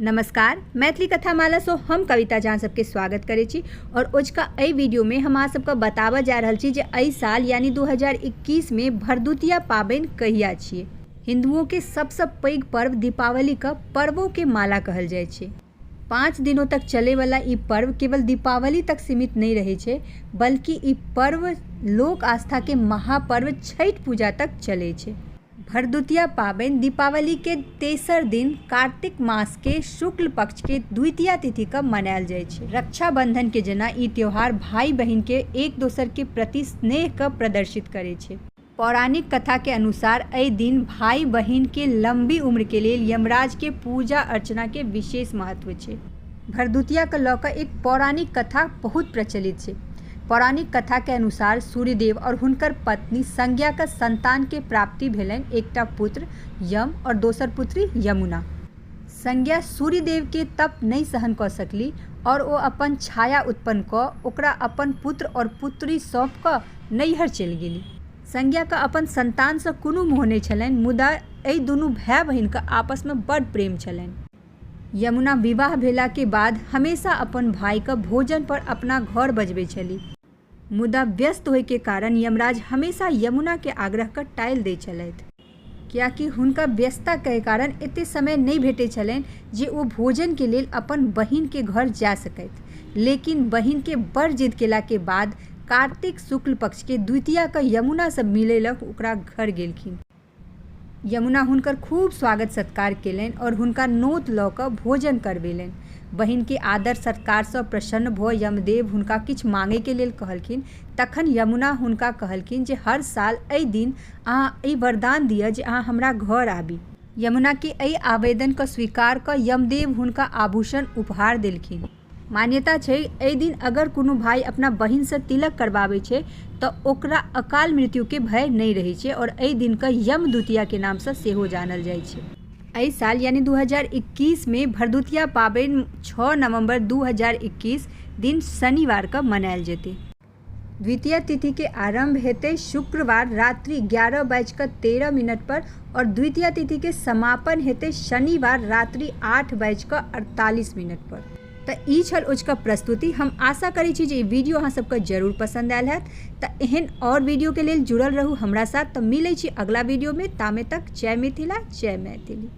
नमस्कार, मैथिली कथामाला सँ हम कविता झा सबके स्वागत करै छी और ओजका एहि वीडियो में हम अहाँ सबके बताबऽ जा रहल छी जे एहि साल यानी 2021 में भरदुतिया पाबनि कहिया छियै। हिंदुओं के सबसँ पैघ पर्व दीपावली के पर्वों के माला कहल जाइ छै। 5 दिनों तक चले वाला ई पर्व केवल दीपावली तक सीमित नहीं रहे छै, बल्कि ई पर्व लोक आस्था के महापर्व छठि पूजा तक चले छै। भरदुतिया पाबनि दीपावली के तेसर दिन कार्तिक मास के शुक्ल पक्ष के द्वितीया तिथि के मनायल जाइ छै। रक्षाबंधन के जेना ई त्योहार भाई बहिन के एक दोसर के प्रति स्नेह के प्रदर्शित करे छै। पौराणिक कथा के अनुसार एहि दिन भाई बहिन के लंबी उम्र के लेल यमराज के पूजा अर्चना के विशेष महत्व छै। भरदुतिया के लऽ कऽ एक पौराणिक कथा बहुत प्रचलित छै। पौराणिक कथा के अनुसार सूर्यदेव और हुनकर पत्नी संज्ञा के संतान के प्राप्ति भेलनि एकटा पुत्र यम और दोसर पुत्री यमुना। संज्ञा सूर्यदेव के तप नहि सहन कऽ सकली और ओ अपन छाया उत्पन्न कऽ ओकरा अपन पुत्र और पुत्री सौंप कऽ नैहर चलि गेली। संज्ञा के अपन संतान सँ कोनो मोह नहि छलनि, मुदा एहि दुनू भाय बहिन के आपस मे बड़ प्रेम छलनि। यमुना विवाह भेला के बाद हमेशा अपन भाई के भोजन पर अपना घर बजबै छली, मुदा व्यस्त होय के कारण यमराज हमेशा यमुना के आग्रह के टालि दै छलथि, कियाकि हुनका व्यस्तता के कारण एते समय नहि भेटै छलनि जे ओ भोजन के लेल अपन बहिन के घर जा सकथि। लेकिन बहिन के बड़ जिद केला के बाद कार्तिक शुक्ल पक्ष के द्वितीया के यमुना से मिलै लए ओकरा घर गेलखिन। यमुना हुनकर खूब स्वागत सत्कार केलनि और हुनका नोत लऽ कऽ भोजन करबेलनि। बहिन के आदर सत्कार सँ प्रसन्न भऽ यमदेव हुनका किछु मांगय के लेल कहलखिन। तखन यमुना हुनका कहलखिन जे हर साल एहि दिन अहाँ ई वरदान दिअ जे अहाँ हमरा घर आबी। यमुना के एहि आवेदन के स्वीकार कऽ यमदेव हुनका आभूषण उपहार देलखिन। मान्यता छै एहि दिन अगर कोनो भाई अपना बहिन सँ तिलक करबाबै छै तऽ ओकरा अकाल मृत्यु के भय नहि रहै छै और एहि दिन के यम द्वितीया के नाम सँ सेहो जानल जाइ छै। एहि साल यानी 2021 में भरदुतिया पाबनि 6 नवंबर 2021 दिन शनिवार के मनायल जेतै। द्वितीया तिथि के आरंभ हेतै शुक्रवार रात्रि 11:13 पर और द्वितीया तिथि के समापन हेतै शनिवार रात्रि 8:48 पर। तऽ ई छल ओजका प्रस्तुति। हम आशा करै छी जे ई वीडियो अहाँ सबके जरूर पसंद आयल हैत। तऽ एहन और वीडियो के लेल जुड़ल रहू हमरा साथ। तऽ मिलै छी अगला वीडियो में, तामे तक जय मिथिला जय मैथिली।